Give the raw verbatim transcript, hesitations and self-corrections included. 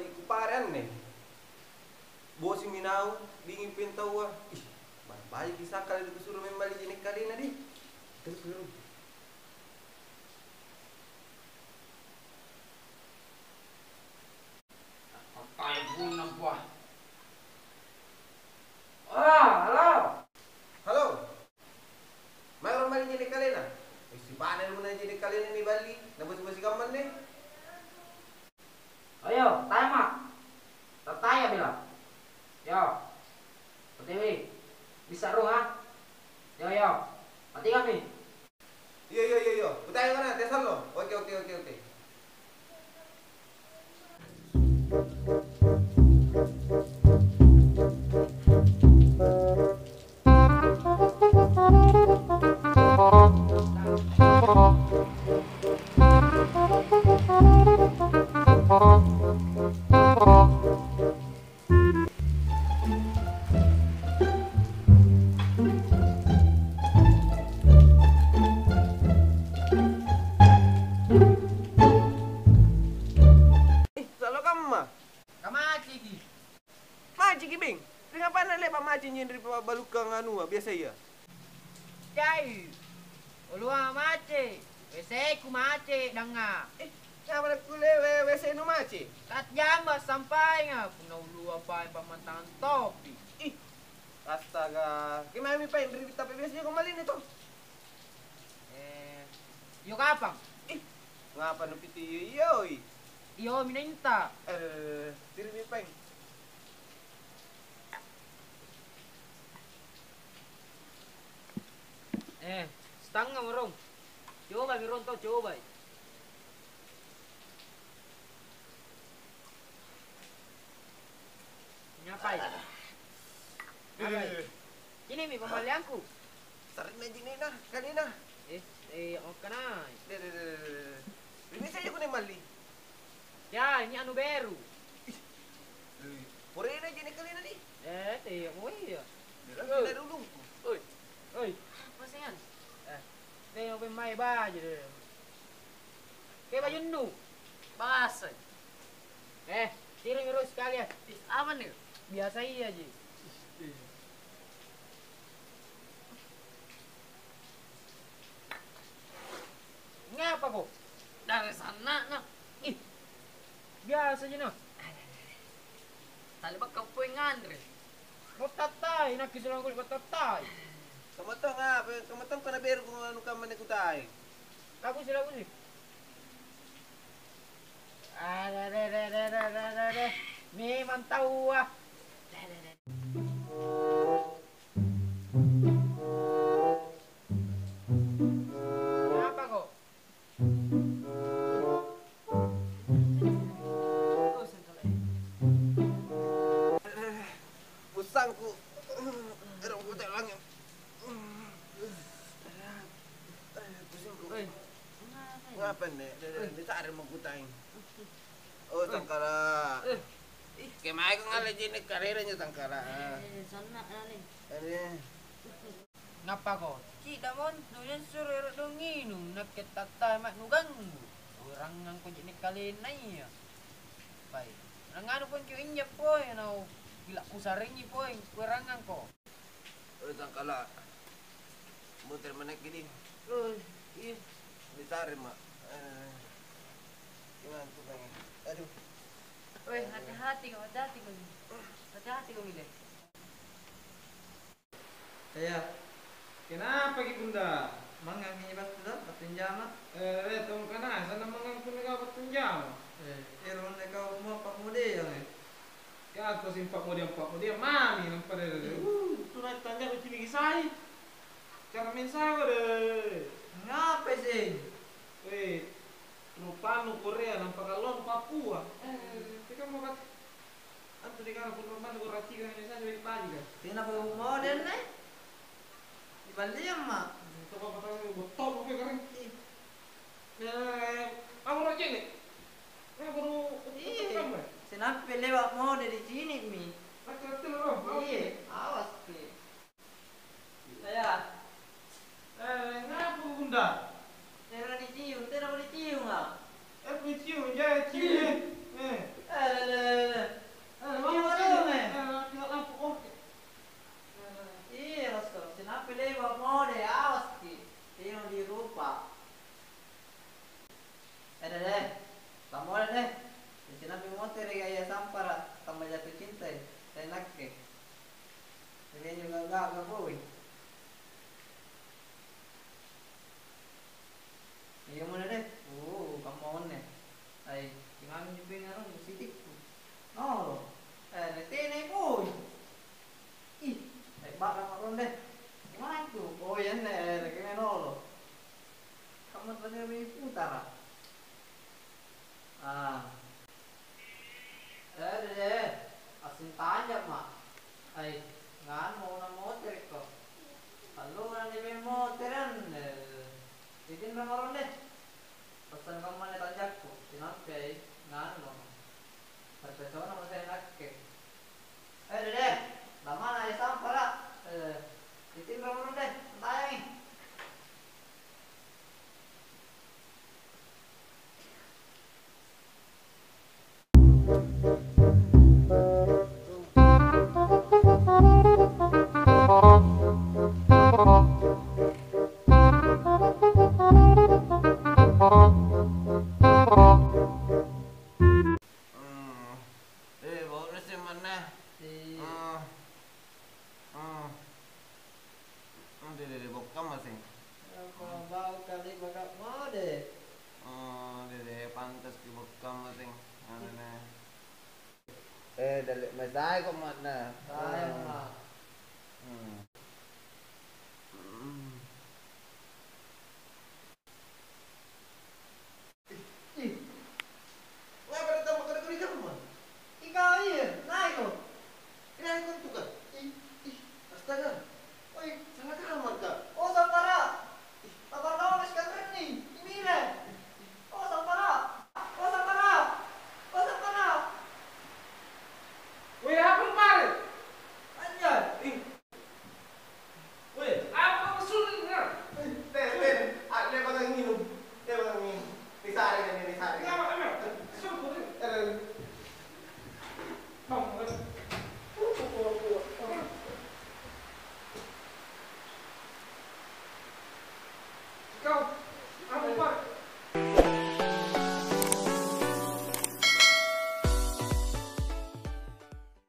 Kupare anne. Bosimi naung, dinging peng taua. Ih, baji-bajiki sakkala dikusuro memang malli je'ne' kalena di. Terus, terus. Appakkai punna, Puang. Ah, halo. Halo. Maero malli je'ne' kalena. Eh, sipa'na rupana je'ne' kalena niballi, nabosi-bosi kammanne. Ayo, taima. Tattaya bela. Yo. P T W. Bisa rung, ha? Yo, yo. Patingami. Iyo, iyo, iyo, iyo. Kutaya mana? Tesallo. Oke, oke, oke, oke. Eh, salo kamma. Kamaciki. Maciki, Beng. Ri apana le'ba' maci anjo ri pabbalukkang anua biasaya? Jai. Ulua mace. W C-ku mace, dangnga. Eh, saba' nakkulle we-, W C-nu mace? Ta'jamma sampaenga, punna ulua paeng pammantangang topi. Ih, astaga. Kemaemi paeng ri tapi biasanya kau malini to? Eh, iyo kapang? Ih, ngapa nupitio-ioi? Iyo minenta. Eh, tirimi paeng. Eh, setengah morong. Coba mi rong to, cobai. Ngapai? Ngapai? Eh. Ini mi pemalianku. Sarinna jinina, kalina. Eh, eh, okkanai. Deh, deh, deh, deh, deh. Ini saja kuning mali. Ya, ini anu beru. Ih. Eh, porena je'ne' kalena di. Eh, teo mo iya. Bilang pindah dulu. Oi. Oi. Apa sih, An? Eh, teo pemae baja deh. Ke bajunnu. Basa. Eh, kirim terus sekalian. Ih, apa nih? Biasa iya ji. Ngapa ko? Dari sanna'na. Ih, biasa ji na. Tali bakka poeng nganre. Battattai, nakki silang kuli battattai. Kamatong apa? Kamatong kana beru ko anu kamma ne kutai. Aku silang kuli. Ada, ada, ada, ada, ada, ada, ada. Memang tahu ah. Ada, ada, ada. Kenapa kok? Pusangku. Erong kutai langit. Pusingku. Ngapa nih? Ditare mau kutai. Oh, tangkara. Ih, kemae ko ngale je'ne' karere nyo tangkara. Eh, sanna' nani. Are. Ngappako? Cidda' montu, nia' suro ero' doang nginung, nakke tattai ma' nuganggu. Kuerangngangko je'ne' kalenna iya. Pai, nanganu pongki inja' poi, nau gila' kusarengi poi, kuerangngangko. Oi, tangkala'. Muter manakki di. Oh, iya. Ditare ma'. Eh, gimana tuh, Bang? Aduh. Weh, hati-hati ko, hati-hati ko. Hati-hati ko, Mile. Iya. Kenapaki, Bunda? Mangngangki battu do, battu anjama? Eh, eh, tongkana, sanna' mangngang punna kau battu anjama. Eh, ero' anne kau mua pa'modeyang, eh. Ka kau seng pa'modeyang-pa'modeyang mami nampa re, re, re. Uh, tunai tanja kucini' kisai. Cara main sawa re. Ngapai seng? Eh, rupanu Korea nampa kallong Papua. Eh, teka mau kat-, Antu nikana punna manna kuracikangi saja baji'-bajika. Tena pole mode anne? Niballiang ma'. Coba patang botto'mo ke karaeng. Ih. Eh, apa ro je'ne'? Eh, baru. Iya. Senampe lewa' mode dicini'mi. Ratte-ratte lo, oh, iya, awas ke. Saya. Eh, ngapa, Bunda? Tena dicium, tena dicium, ah. Eh, dicium, ya, cium, eh. Eh. Eh, Ah. Eh, Dede, assing tanja'ma'. Ai, nganu mo na moterekko. Allora ni moteran, eh, itinro morong deh. Pesan kamma ni tanjakku, sinampe ai, nganu mo. Perpesona mo saya nakke. Eh, Dede, damana ai sampara'. Eh, itinro morong deh, tayangi. Hmm. Eh, bau'na seng manna. Iya. Hmm. Hmm. Hmm, Dede, Dede, bokkang masing. Apa bau kali baka mode? Hmm, Dede, pantas ki bokkang masing. Anu, nah. Eh, dalle' mai sai ko manna. Sayang, hmm. Ma. Hmm.